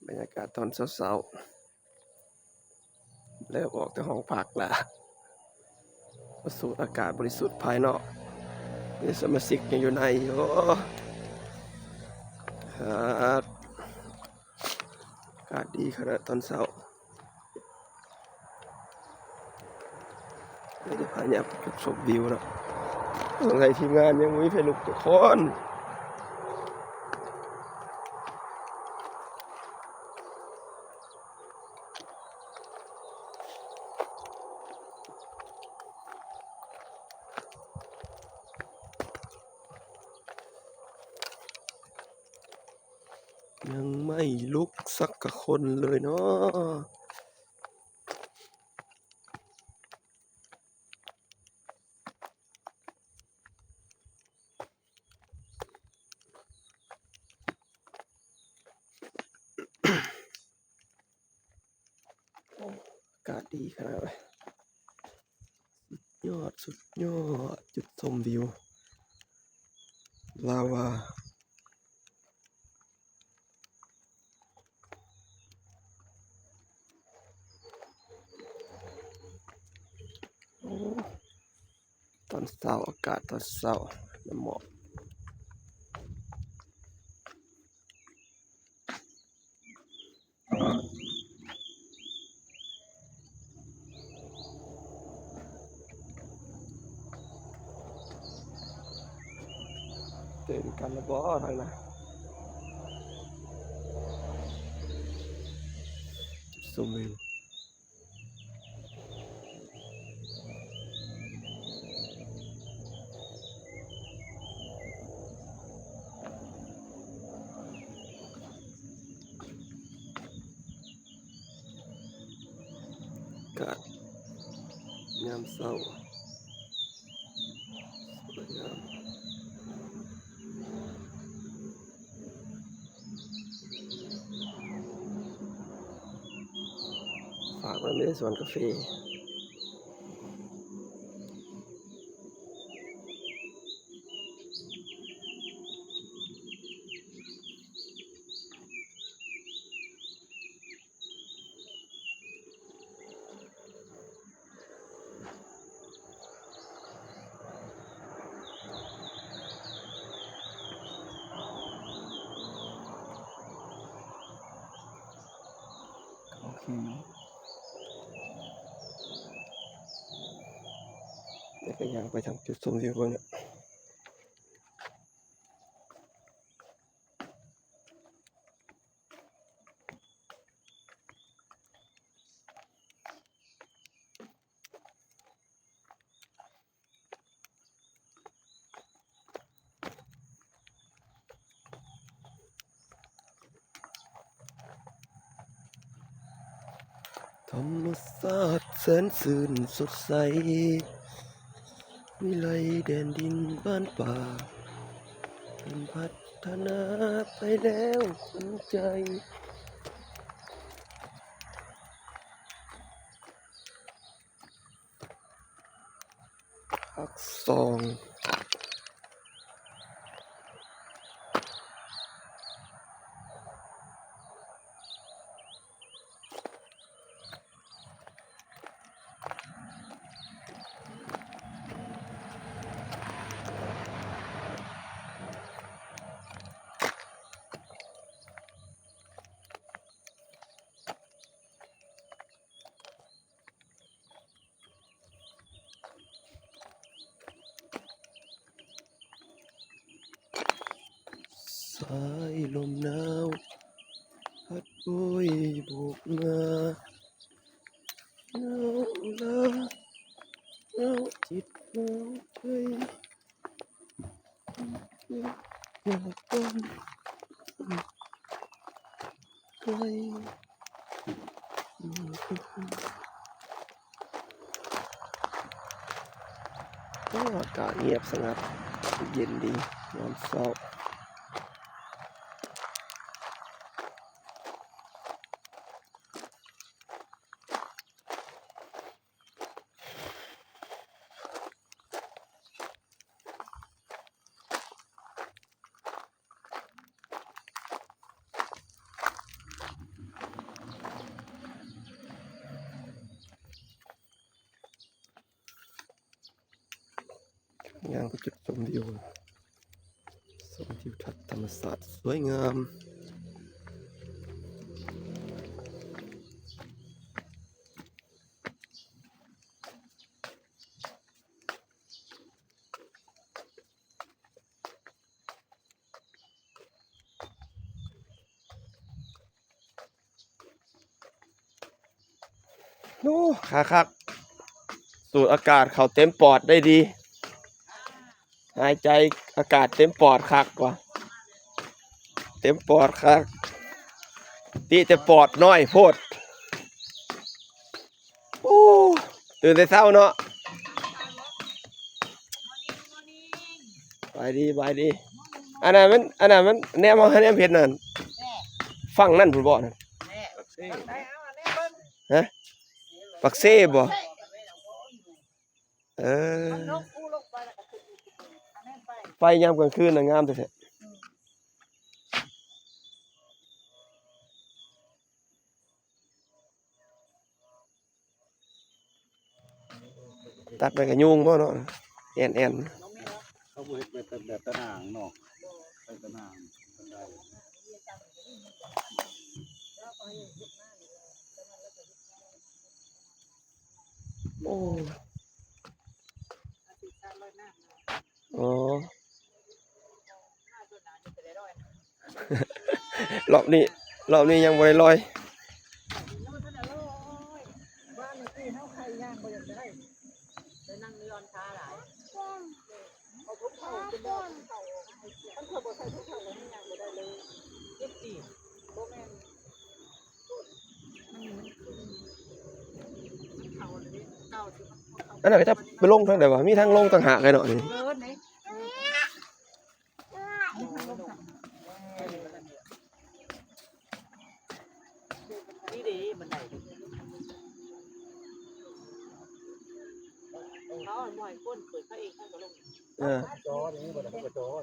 ບັນຍາກາດຕອນເຊົ້າໆ ແລ້ວອອກແຕ່ຫ້ອງພັກລະ ມາສູດອາກາດບໍລິສຸດພາຍນອກ. ມີສະມາຊິກຍັງຢູ່ໃນຢູ່. ອາກາດດີຂະໜາດຕອນເຊົ້າ. ເດີ ພາຍາມຈຸດຊົມວິວເນາະ. ສົງໄສທີມງານຍັງບໍ່ມີໃຜລຸກຈັກຄົນ. ຍັງໄມ່ລຸກສັກກະຄົນເລີຍເນາະ. ໂອ້ ອາກາດດີຂະໜາດເລີຍ. ຍອດ ສຸດຍອດ ຈຸດຊົມວິວລາວາ. ໂອ້ ຕອນເຊົ້າ ອາກາດຕອນເຊົ້າ ນ້ຳໝອກ. ຕື່ນກັນແລ້ວບໍ່ທາງນັ້ນ? ຊົມວິວ. ອາກາດຍາມເຊົ້າ ສວຍງາມ. ຝາກໄວ້ໃນສວນກາເຟ. ໂອເຄເນາະ ແລ້ວກໍຍ່າງໄປທາງຈຸດຊົມວິວເບິ່ງເນາະ. ທຳມະຊາດແສນຊື່ນສົດໃສ ວິໄລແດນດິນບ້ານປ່າ ເປັນພັດທະນາໄປແລ້ວຂວັນໃຈ. ພາກສອງ. ສາຍລົມໜາວພັດໂບຍໂບກມາ ໜາວລາ ໜາວຈິດໜາວໃຈ. ໂອ້ ອາກາດງຽບສະຫງັບ ເຢັນດີຍາມເຊົ້າ. ໂ ຍ່າງໄປຈຸດຊົມວິວ ຊົມທິວທັດທຳມະຊາດສວຍງາມ. ໂອ້ ຄາຄັກ ສູດອາກາດເຂົ້າເຕັມປອດໄດ້ດີ ຫາຍໃຈອາກາດເຕັມປອດຄັກວ່າ ເຕັມປອດຄັກ ຕິແຕ່ປອດນ້ອຍໂພດ. ໂອ້ ຕື່ນແຕ່ເຊົ້າເນາະ ສະບາຍດີ ສະບາຍດີ. ອັນນັ້ນມັນ ອັນນັ້ນມັນແນມເຮົາ ແນມເຫັນນັ້ນ ຝັ່ງນັ້ນພຸ້ນບໍ່ນັ້ນ? ຮະ? ປາກເຊບໍ່? ເອີ ໄຟຍາມກາງຄືນນະງາມແທ້ໆ. ຕັດໄປກະຍຸງບໍ່ເນາະ ແອ່ນໆ. ເຂົາບໍ່ເຮັດແບບ ແບບຕາໜ່າງເນາະ ໃສ່ຕາໜ່າງ ໂອ້ ອໍ ລອບນີ້ ລອບນີ້ຍັງບໍ່ໄດ້ລອຍ. ອັນນັ້ນເຂົາເຈົ້າໄປລົງທາງໃດວະ? ມີທາງລົງຕ່າງຫາກເລີຍເນາະນີ້. ນີ້ເດ້ບັນໄດ ເຂົາບໍ່ໃຫ້ຄົນເປີດ ເຂົາເອງເຂົາກໍລົງ. ເອີ ເ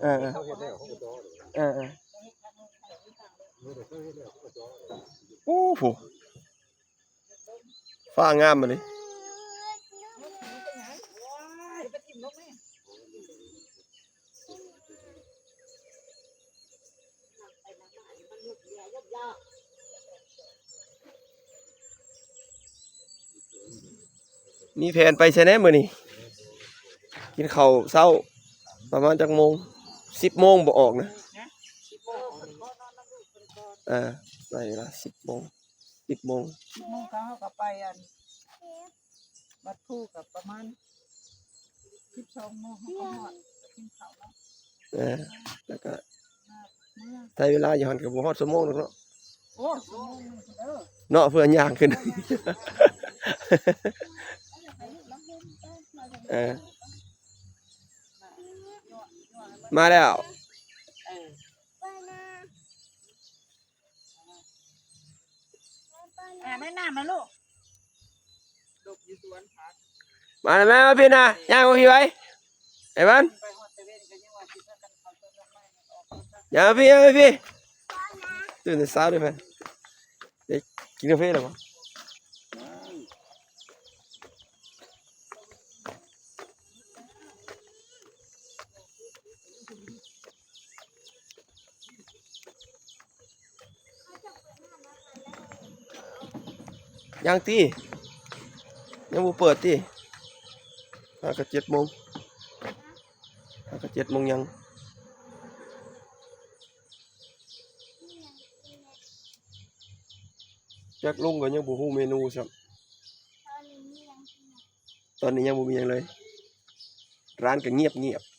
ອີ ເອີ ເອີ ເອີ ໂອ້ໂຫ ຟ້າງາມບັດນີ້. ມີແຜນໄປໃສແດ່ມື້ນີ້? ກິນເຂົ້າເຊົ້າປະມານຈັກໂມງ? ສິບໂມງບໍ່ອອກນະ? ເອີ ໃຊ້ເວລາສິບໂມງ. ສິບໂມງ ສິບໂມງເຮົາກໍໄປອັນ ວັດພູກໍປະມານສິບສອງໂມງເຮົາກໍຮອດ ກໍກິນເຂົ້າເນາະ. ເອີ ແລ້ວກໍໃຊ້ເວລາຢູ່ຫັ້ນກໍບໍ່ຮອດຊົ່ວໂມງດອກເນາະ. ໂອ້ ຊົ່ວໂມງໜຶ່ງພຸ້ນເດີ ເນາະ ເພື່ອຍ່າງຂຶ້ນ. ເອີ ມາແລ້ວ. ເອີ ອ່າ ແມ່ນ້ຳນະລູກ ມາແມ່ ມາພີ່ນະ ຍ່າງມາພີ່ໄວ ໄອ້ບ້ານ ຍ່າງມາພີ່ ຍ່າງມາພີ່ ຕື່ນແຕ່ເຊົ້າເດີ້ ໄປ ໄດ້ກິນກາເຟແລ້ວບໍ່? ຍັງຕິ ຍັງບໍ່ເປີດຕິ ຫາກະເຈັດໂມງ ຫາກະເຈັດໂມງຍັງ. ຈັກລຸງກໍຍັງບໍ່ຮູ້ເມນູຊ້ຳ ຕອນນີ້ຍັງບໍ່ມີຫຍັງເລີຍ ຮ້ານກໍງຽບໆ.